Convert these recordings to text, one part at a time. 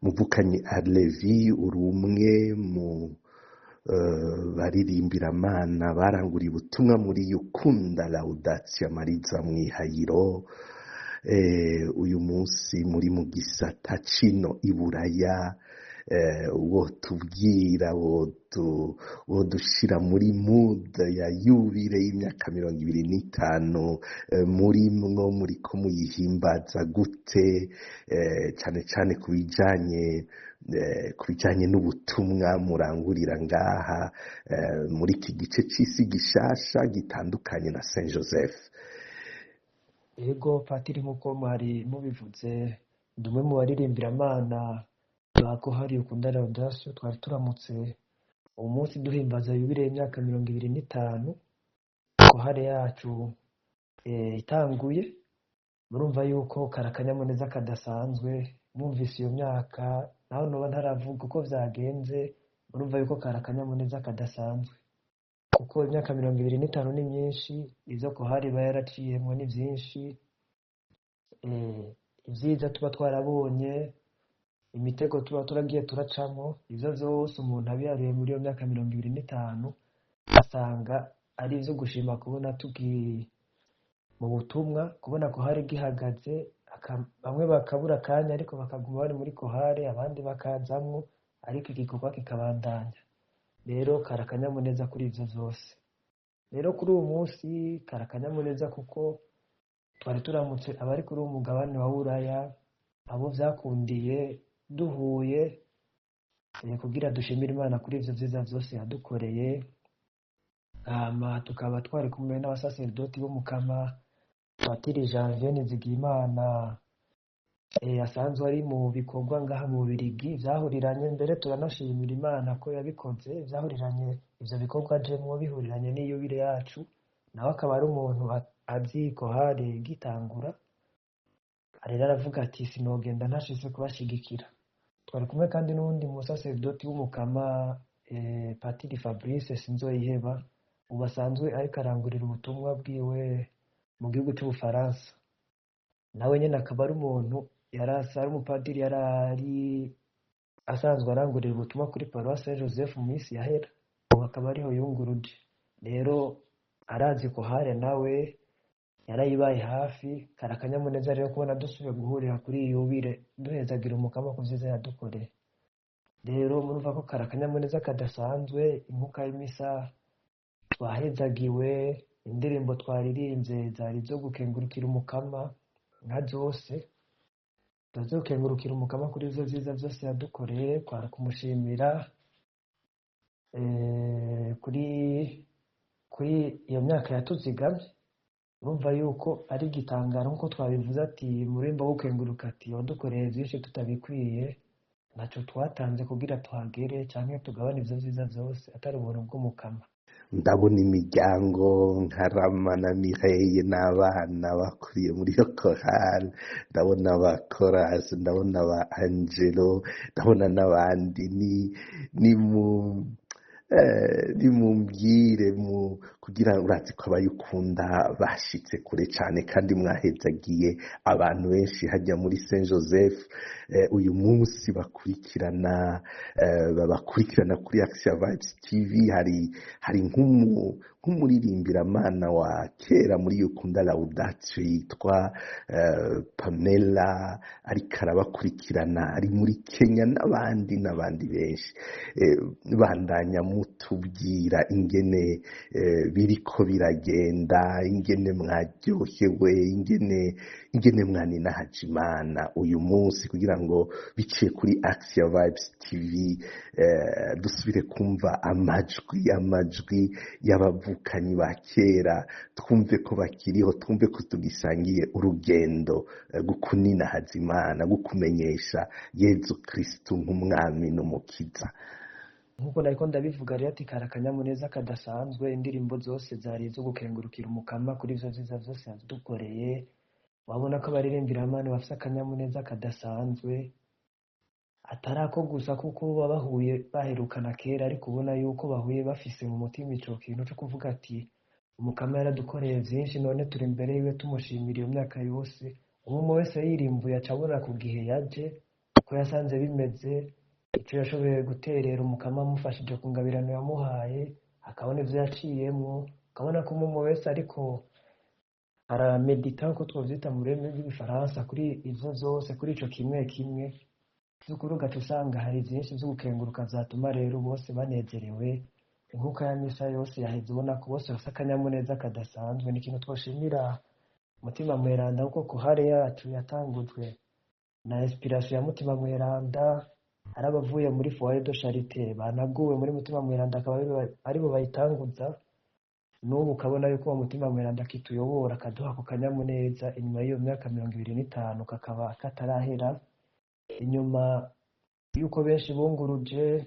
Muvukanyi Arlevi, uri umwe mu baririmbiramana baranguriye ubutumwa muri Ukunda Laudatio Mariza Mwihayiro. Uyu munsi muri mu gisata cino iburaya, wotubwira, wodushira muri mood ya yubile y'imyaka 25 murimwo, muriko muyihimbaza gute, cane cane ku bijanye n'ubutumwa murangurira ngaha muri iki gice c'isi gishasha gitandukanye na Saint Joseph? Ego patiri, nk'uko mwari mubivuze, ndi umwe mu baririmbiramana ba Kohari Ukunda Laudatio. Twari turamutse uwo munsi duhimbaza yubile y'imyaka 25 kohari yacu itanguye. Murumva yuko kari akanyamuneza kadasanzwe. Mwumvise iyo myaka, naho noba ntaravuga uko vyagenze, murumva yuko kari akanyamuneza kadasanzwe, kuko imyaka 25 ni myinshi. Ivyo kohari iba yaraciyemwo ni vyinshi, ivyiza tuba twarabonye, imitego tuba turagiye turacamo, ivyo vyose umuntu abiharuye muri iyo myaka 25 asanga ari ivyo gushima kubona tugiye mu butumwa, kubona kohari gihagaze, bamwe bakabura akanya ariko bakaguma bari muri kohari, abandi bakazamwo, ariko igikorwa kikabandanya. Rero kari akanyamuneza kuri ivyo vyose. Rero kuri uwo munsi kari akanyamuneza kuko twari turamutse abari kuri uwo mugabane wa Buraya, abo vyakundiye duhuye kugira dushimire Imana kuri ivyo vyiza vyose yadukoreye. Hama tukaba twari kumwe n'abasaserdoti b'Umukama, Patiri Janvier Nizigiyimana asanzwe ari mu bikorwa ngaha mu Bubirigi vyahuriranye. Mbere turanashimira Imana ko yabikoze, vyahuriranye, ivyo bikorwa ajemwo bihuriranye n'iyubile yacu. Nawe akaba ari umuntu azi kohari gitangura, rero aravuga ati: "Sinogenda ntashitse kubashigikira." Twari kumwe kandi n'uwundi musaserdoti w'Umukama, Patiri Fabrice Sinzoyiheba, ubu asanzwe ariko arangurira ubutumwa bwiwe mu gihugu c'Ubufaransa. Nawe nyene akaba ari umuntu yarasa ari umupadiri, yarari asanzwe arangurira ubutumwa kuri Paroisse Saint Joseph mu minsi yahera, ubu akaba ariho yunguruje. Rero arazi kohare, nawe yarayibaye hafi. Kari akanyamuneza rero kubona dusubiye guhurira kuri iyi yubile, duhezagira Umukama ku vyiza yadukoreye. Rero murumva ko kari akanyamuneza kadasanzwe. Inkuka y'imisa twahezagiwe, indirimbo twaririmbye zari izo gukengurukira Umukama, nka zose zo gukengurukira Umukama kuri ivyo vyiza vyose yadukoreye. Kwari kumushimira kuri iyo myaka yatuzigamye. Urumva yuko ari igitangaro nk'uko twabivuze ati murimbo wo gukenguruka, ati wadukoreye byinshi tutabikwiye, ntaco twatanze kugira tuhagere canke tugabane ivyo vyiza vyose atari ubuntu bw'Umukama. Ndabona imiryango nka Rama na Mireille n'abana bakuriye muri iyo korali, ndabona ba Korasi, ndabona ba Angelo, ndabona n'abandi. Ni mu nimumbwire mu kugira urazi ko abayikunda bashitse kure cane kandi mwahezagiye abantu benshi hajya muri Saint Joseph. Uyu munsi bakurikirana, babakurikirana kuri Action Vibes TV. Hari nk'umuririmbiramana wa kera muri Ukunda Laudatio yitwa Pamela, ariko arabakurikirana ari muri Kenya, n'abandi n'abandi benshi. Bandanya mutubwira ingene biriko biragenda, ingene mwaryohewe, ingene Ingene mwaninahaje Imana uyu munsi kugira ngo biciye kuri Axia Vibes TV dusubire kumva amajwi y'abavukanyi ba kera, twumve ko bakiriho, twumve ko tugisangiye urugendo gukuninahaza Imana, gukumenyesha Yezu Kristu nk'umwami n'umukiza. Nk'uko nariko ndabivuga rero, ati kari akanyamuneza kadasanzwe. Indirimbo zose zari izo gukengurukira Umukama kuri ivyo vyiza vyose yadukoreye. Wabona ko abaririmbira bafise akanyamuneza kadasanzwe, atari ako gusa kuko baba bahuye baherukana kera, ariko ubona yuko bahuye bafise mu mutima ico kintu co kuvuga ati Umukama yaradukoreye vyinshi, none turi imbere yiwe tumushimira iyo myaka yose. Umwe wese yirimbuye aca abona ku gihe yaje uko yasanze bimeze, ico yashoboye guterera Umukama amufashije ku ngabirano yamuhaye, akabona ivyo yaciyemwo, akabona ko umwe wese ariko aramedita, uko twovyita mu rurimi rw'igifaransa, kuri ivyo vyose, kuri ico kimwe kimwe vy'ukuri, ugaca usanga hari vyinshi vyo gukenguruka vyatuma rero bose banezerewe. Inkuka ya misa yose yaheze ubona ko bose bafise akanyamuneza kadasanzwe. Ni ikintu twoshimira Mutima Mweranda, kuko kohare yacu yatangujwe na inspiration ya Mutima Mweranda. Ari abavuye muri Foyer de Charité banaguwe muri Mutima Mweranda, akaba aribo bayitanguza. N'ubu ukabona yuko uwo Mutima Mweranda akituyobora, akaduha ako kanyamuneza inyuma y'iyo myaka 25 kakaba katarahera, inyuma yuko benshi bunguruje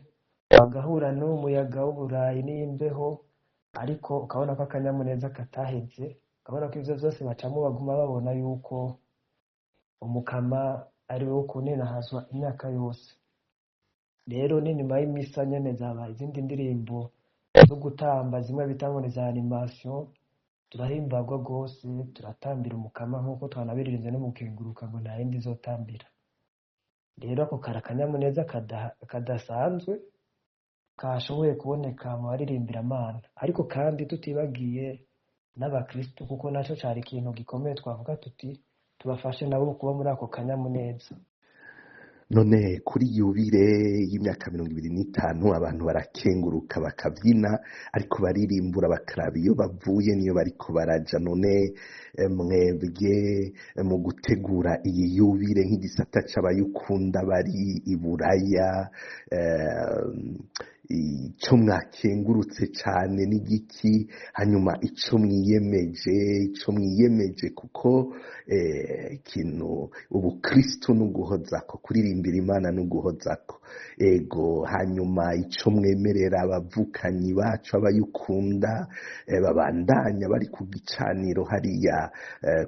bagahura n'umuyaga w'Uburayi n'imbeho, ariko ukabona ko akanyamuneza kataheze, ukabona ko ivyo vyose bacamo baguma babona yuko Umukama ari we wo kuninahazwa imyaka yose. Rero n'inyuma y'imisa nyene zabaye izindi ndirimbo zo gutamba, zimwe bita ngo ni za animation. Turahimbagwa rwose, turatambira Umukama nk'uko twanabiririnze no mu gukenguruka ngo nta yindi izotambira. Rero ako kari akanyamuneza kadasanzwe kashoboye kuboneka mu baririmbira-Mana, ariko kandi tutibagiye n'abakristu, kuko naco cari ikintu gikomeye twavuga tuti tubafashe nabo kuba muri ako kanyamuneza. None kuri yubire y'imyaka 25 abantu barakenguruka bakabyina, ariko baririmbura bakaraba iyo bavuye niyo bariko baraja. None mwebwe mu gutegura iyi yubire nk'igisata c'abayukunda bari i Buraya, ico mwakengurutse cane n'igiki? Hanyuma ico mwiyemeje, kuko ikintu ubukristo n'uguhozako, kuririmbira Imana n'uguhozako, ego. Hanyuma ico mwemerera abavukanyi bacu abayukunda babandanya bari ku gicaniro hariya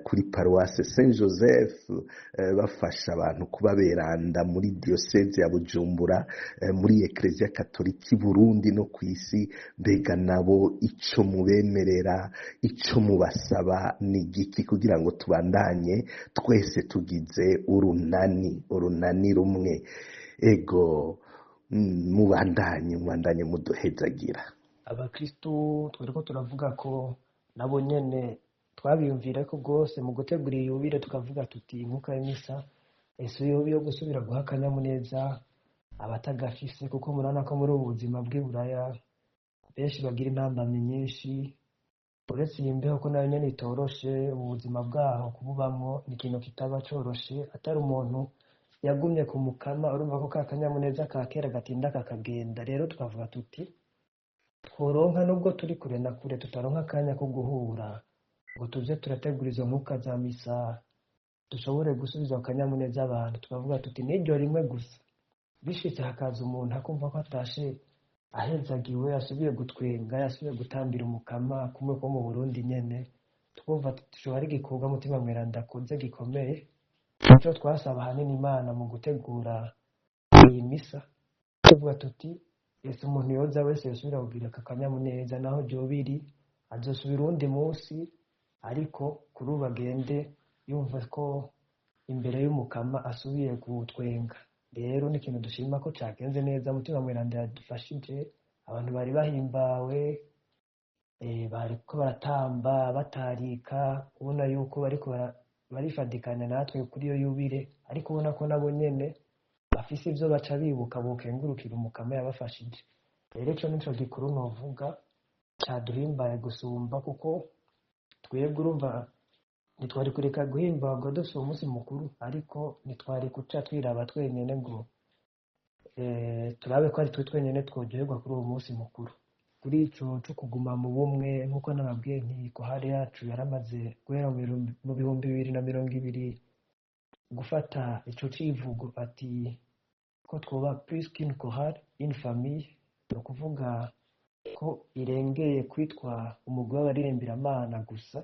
kuri paruwase Saint Joseph, bafasha abantu kubaberanda muri diocese ya Bujumbura, muri Ecclesia Katolika i Burundi no kw'isi, mbega nabo ico mubemerera, ico mubasaba ni giki kugira ngo tubandanye twese tugize urunani rumwe? Ego, mubandanye muduhezagira. Abakristu twariko turavuga ko nabo nyene twabiyumvira ko rwose mu gutegura iyi yubile, tukavuga tuti inkuka y'imisa ese yoba yo gusubira guha akanyamuneza abatagafise, kuko murabona ko muri ubu buzima bw'i Buraya benshi bagira intambamyi nyinshi, uretse iyi mbeho ko nayo nyene itoroshe. Ubuzima bwaho kububamwo ni ikintu kitaba coroshe atari umuntu yagumye ku Mukama. Urumva ko ka kanyamuneza ka kera gatinda kakagenda. Rero tukavuga tuti tworonka, nubwo turi kure na kure, tutaronka akanya ko guhura ngo tuze turategura izo nkuka za misa, dushobore gusubiza akanyamuneza abantu. Tukavuga tuti n'iryo rimwe gusa bishitse hakaza umuntu akumva ko atashe ahezagiwe, asubiye gutwenga, yasubiye gutambira Umukama kumwe ko mu Burundi nyene, twumva tushobora ari igikorwa Mutima Mweranda akoze gikomeye. Nico twasaba ahanini Imana mu gutegura iyi misa, tuvuga tuti ese umuntu yoza wese yosubira kugira aka kanyamuneza, naho ryobiri azosubira uwundi munsi, ariko kuri ubu agende yumva ko imbere y'Umukama asubiye gutwenga. Rero ni ikintu dushima ko cagenze neza. Mutima Mweranda yadufashije, abantu bari bahimbawe, bariko baratamba batarika, ubona yuko bariko barifadikanya natwe kuri iyo yubile, ariko ubona ko nabo nyene bafise ivyo baca bibuka bokengurukira Umukama yabafashije. Rero ico nico gikuru novuga caduhimbaye gusumba, kuko twebwe urumva Ntitwari kureka guhimbagwa dufise uwo munsi mukuru, ariko ntitwari guca twiraba twenyene ngo turabe ko ari twe twenyene tworyoherwa kuri uwo munsi mukuru. Kuri ico co kuguma mu bumwe, nk'uko nababwiye nti kohari yacu yaramaze guhera mu 2020 gufata ico civugo ati ko twoba plus qu'une chorale, une famille, ni ukuvuga ko irengeye kwitwa umugwi w'abaririmbira-Mana gusa,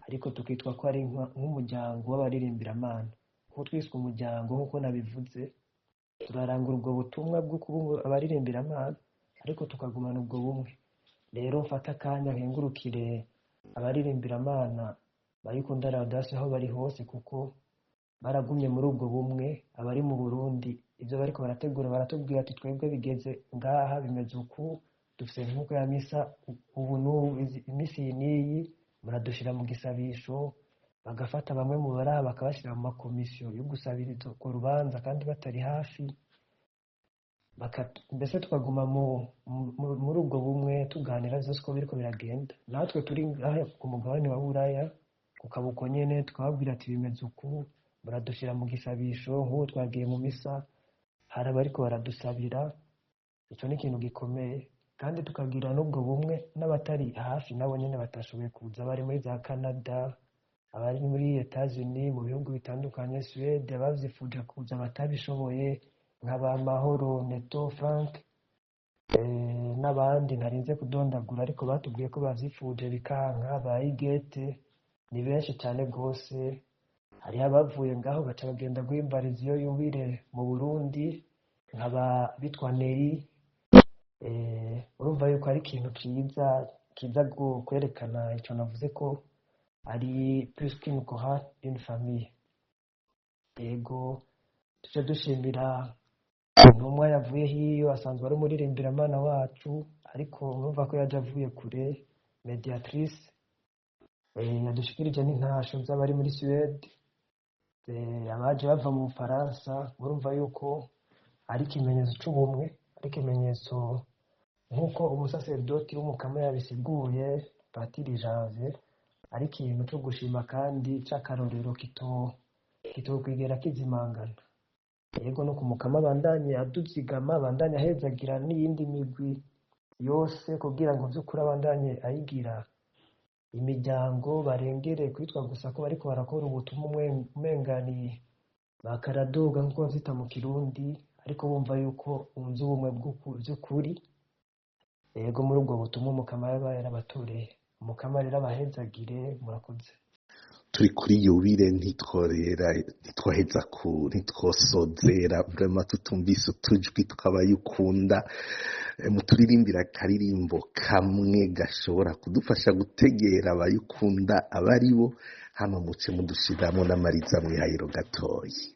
ariko tukitwa ko ari nk'umuryango w'abaririmbira-Mana. Kuko twiswe umuryango nk'uko nabivuze, turarangura ubwo butumwa bwo kuba abaririmbira-Mana, ariko tukagumana ubwo bumwe. Rero mfate akanya nkengurukire abaririmbira-Mana bayikunda Laudato aho bari hose, kuko baragumye muri ubwo bumwe. Abari mu Burundi ivyo bariko barategura baratubwira ati twebwe bigeze ngaha, bimeze uku, dufise nk'uko ya misa ubu n'ubu, imisi iyi n'iyi muradushira mu gisabisho, bagafata bamwe mu baraha bakabashira mu makomisiyo yo gusabiriza urwo rubanza kandi batari hafi, mbese tukaguma muri ubwo bumwe tuganira vyose uko biriko biragenda. Natwe turi ngaha ku mugabane wa Buraya ku kabuko nyene tukababwira ati bimeze uku, muradushira mu gisabisho, nk'ubu twagiye mu misa hari abariko baradusabira, ico ni ikintu gikomeye. Kandi tukagira n'ubwo bumwe n'abatari hafi nabo nyene batashoboye kuza, bari muri za Canada, abari muri Etats-Unis, mu bihugu bitandukanye, Suède, abavyifuje kuza batabishoboye nka ba Mahoro, Neto, Frank n'abandi ntarinze kudondagura, ariko batubwiye ko bavyifuje bikanka, ba Igete, ni benshi cane gose. Hariho abavuye ngaho baca bagenda guhimbariza iyo yubile mu Burundi nka ba bitwa Neri. Urumva yuko ari ikintu kiza kiza kwerekana ico navuze ko ari plus qu'une chorale, une famille. Yego, tuje dushimira intumwa yavuye hiyo, asanzwe ari umuririmbira-Mana wacu, ariko urumva ko yaje avuye kure, Mediatrice, yadushikirije n'intasho z'abari muri Suède, abaje bava mu Bufaransa. Urumva yuko ari ikimenyetso c'ubumwe, ari ikimenyetso nk'uko umusaserdoti w'umukama yabisiguye, Patiri Janvier, ari ikintu co gushima kandi c'akarorero kitokwigera kizimangana. Yego, no ku mukama abandanye aduzigama, abandanye ahezagira n'iyindi migwi yose, kugira ngo vy'ukuri abandanye ayigira imiryango, barengere kwitwa gusa ko bariko barakora ubutumwa umengani bakaraduga nk'uko bavyita mu Kirundi, ariko bumva yuko bunze ubumwe vy'ukuri. Yego, muri ubwo butumwa umukama yaba yarabatoreye. Umukama rero abahezagire, murakoze. Turi kuri yubile, ntitworera, ntitwoheza ku ntitwosozera vraiment tutumvise utujwi tw'abayikunda. Muturirimbira akaririmbo kamwe gashobora kudufasha gutegera abayikunda abaribo, hama muce mudushiramo n'amariza mwihayiro gatoyi.